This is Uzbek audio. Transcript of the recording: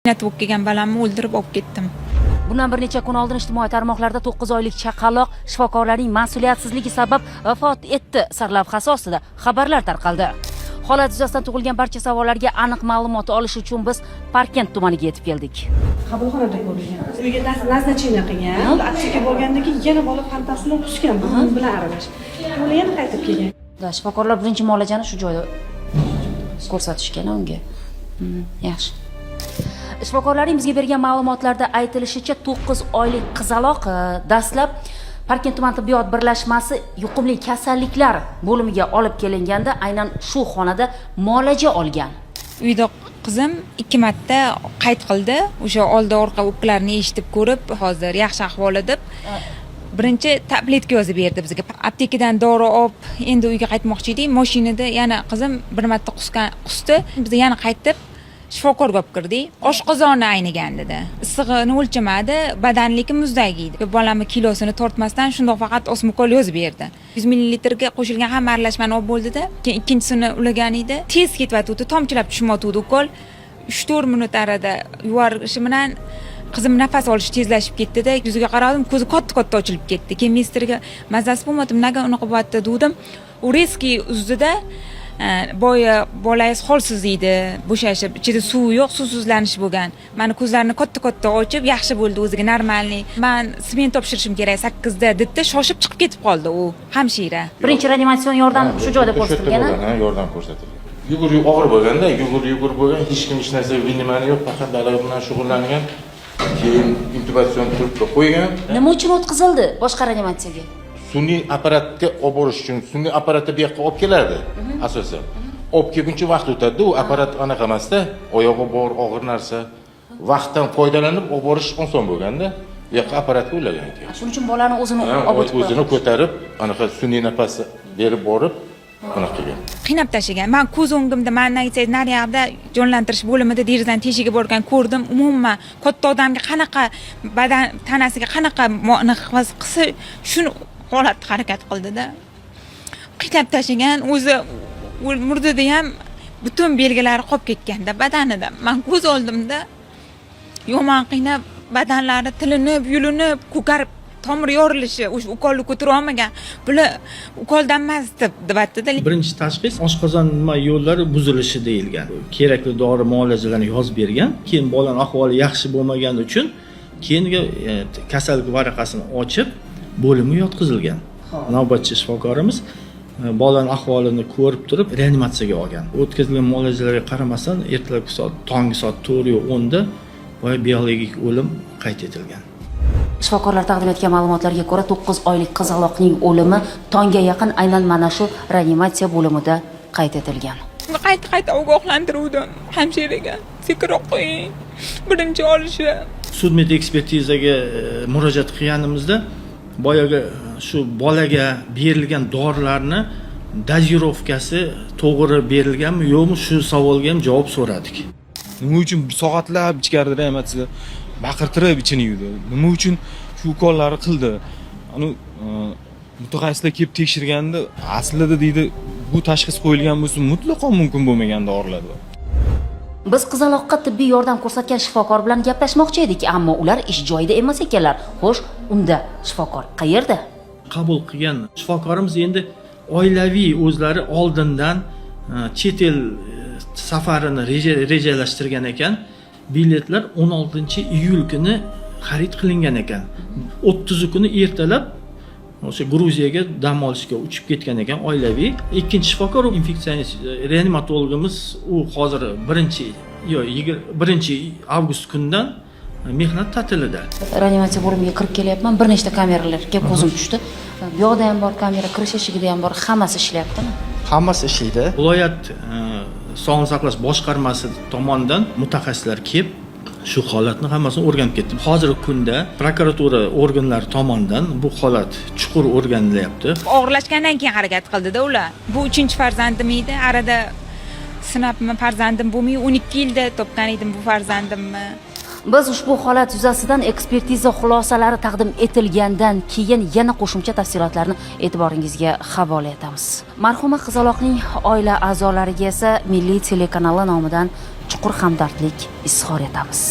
Bo'lib kelgan balamni o'ldirib olib ketdim. Bundan bir necha kun oldin ijtimoiy tarmoqlarda 9 oylik chaqaloq shifokorlarning mas'uliyatsizligi sabab vafot etdi sarlavhasi ostida xabarlar tarqaldi. Holat yuzasidan tug'ilgan barcha savollarga aniq ma'lumot olish uchun biz Parkent tumaniga yetib keldik. Qabulxonada ko'rilgan. Uyga назначение qilgan. Apteka borgandan keyin yana bola pantasini qusgan, burni bilan aralash. Bola yana qaytib kelgan. Да, shifokorlar birinchi muolajani shu joyda ko'rsatishgan unga. Yaxshi. Shifokorlarning bizga bergan ma'lumotlarda aytilishicha, 9 oylik qizaloq dastlab Parkent tuman tibbiyot birlashmasi yuqumli kasalliklar bo'limiga olib kelinganda aynan shu xonada muolaja olgan. Uyda qizim ikki marta qayd qildi. O'sha oldi orqa o'pkalarini eshitib ko'rib, hozir yaxshi ahvolda deb birinchi tabletka yozib berdi bizga. Aptekadan dori olib, endi uyga qaytmoqchi edik. Mashinada yana qizim bir marta qusgan, qusdi. Biz yana qaytib shifokorga olib kirdik. Oshqozoni aynigan dedi. Issig'ini o'lchamadi, badanligi muzdek edi. Bolamni kilosini tortmasdan shundoq faqat osmukol yozib berdi. 100 millilitrga qo'shilgan hamma aralashmani olib bo'ldida, keyin ikkinchisini ulagan edi. Tez ketyotgandi, tomchilab tushmayotgandi ukol. 3-4 minut arada yuvorishi bilan qizim nafas olishi tezlashib ketdida, yuziga qaradim, ko'zi katta katta ochilib ketdi. Keyin mestraga mazasi bo'lmadi, nimaga unaqa bo'lyapti degandim. U резкий uzdida, boya bolangiz holsiz edi, bo'shashib, ichida suv yo'q, suvsizlanish bo'lgan. Mani ko'zlarini katta katta ochib, yaxshi bo'ldi o'ziga, нормальный. Man smen topshirishim kerak 8da dedida, shoshib chiqib ketib qoldi u hamshira. Birinchi reanimatsion yordam shu joyda O'sha yerda ko'rsatilgan. Bo'lgan, ha, yordam ko'rsatilgan. Yugur og'ir bo'lganda, yugur yugur bo'lgan, hech kim hech narsa внимание yo'q, faqat dala bilan shug'ullangan. Keyin intubatsion trubka qo'ygan. Nima uchun o'tkazildi boshqa reanimatsiyaga? Sun'iy apparatga olib borish uchun, sun'iy apparatni bu yoqqa olib kelardi asosan. Olib kelguncha vaqt o'tadi, u apparat anaqa emasda, oyog'i bor, og'ir narsa. Vaqtdan foydalanib olib borish oson bo'lganda, bu yoqqa apparatga ulagan keyin. Shuning uchun bolani o'zini Ha, olib o'tib o'zini ko'tarib, anaqa sun'iy nafas berib borib, anaqa qilgan. Qiynab tashlagan. Man ko'z o'ngimda, mandan aytsangiz, naryoqda jonlantirish bo'limida derazani teshiga borgan ko'rdim. Umuman katta odamga qanaqa badan tanasiga qanaqa anaqa qilsa, shuni holatda harakat qildida. Qiynab tashlagan, o'zi murdada ham butun belgilari qolib ketganda badanida. Man ko'z oldimda yomon qiynab, badanlari tilinib, yulinib, ko'karib, tomir yorilishi, o'sha ukolni ko'tara olmagan. Bular ukoldan emas deb deyaptida. Birinchi tashxis oshqozon nima yo'llari buzilishi deyilgan. Kerakli dori muolajalarni yozib bergan. Keyin bolani ahvoli yaxshi bo'lmagani uchun keyingi kasallik varaqasini ochib, bo'limga yotqizilgan. Navbatchi shifokorimiz bolani ahvolini ko'rib turib reanimatsiyaga olgan. O'tkazilgan muolajalarga qaramasdan ertalabki soat, tongi soat 4:10da boya biologik o'lim qayd etilgan. Shifokorlar taqdim etgan ma'lumotlarga ko'ra, 9 oylik qizaloqning o'limi tongga yaqin aynan mana shu reanimatsiya bo'limida qayd etilgan. Qayta qayta ogohlantiruvdim hamshiraga, sekinroq qo'ying, birinchi olishi. Sud ekspertizaga murojaat qilganimizda boyagi shu bolaga berilgan dorilarni дозировка si to'g'ri berilganmi, yo'qmi, shu savolga ham javob so'radik. Nima uchun soatlab ichkarida reanimatsiyada baqirtirib ichini yuvdi? Nima uchun shu ukollarni qildi? Anu mutaxassislar kelib tekshirganda, aslida deydi, bu tashxis qo'yilgan bo'lsa, mutlaqo mumkin bo'lmagan dorilar bor. Biz qizaloqqa tibbiy yordam ko'rsatgan shifokor bilan gaplashmoqchi edik, ammo ular ish joyida emas ekanlar. Xo'sh, unda shifokor qayerda? Qabul qilgan shifokorimiz endi oilaviy o'zlari oldindan chet el safarini rejalashtirgan ekan. Biletlar 16 iyul kuni xarid qilingan ekan, 30 kuni ertalab o'sha Gruziyaga dam olishga uchib ketgan ekan oilaviy. Ikkinchi shifokor infeksionist reanimatologimiz, u hozir birinchi yo'q, 1 avgust kunidan mehnat ta'tilida. Reanimatsiya bo'limiga kirib kelyapman, bir nechta kameralarga ko'zim tushdi. Bu yoqda ham bor kamera, kirish eshigida ham bor. Hammasi ishlayaptimi? Hammasi ishlaydi. Viloyat sog'liqni saqlash boshqarmasi tomonidan mutaxassislar kelib, shu holatni hammasini o'rganib ketdi. Hozirgi kunda prokuratura organlari tomonidan bu holat chuqur o'rganilyapti. Og'irlashgandan keyin harakat qildida ular. Bu uchinchi farzandim edi. Arada sinabmi, farzandim bo'lmay, 12 yilda topgan edim bu farzandimni. Biz ushbu holat yuzasidan ekspertiza xulosalari taqdim etilgandan keyin yana qo'shimcha tafsilotlarni e'tiboringizga havola etamiz. Marhuma qizaloqning oila a'zolariga esa Milliy telekanali nomidan chuqur. Chuqur hamdardlik izhor etamiz.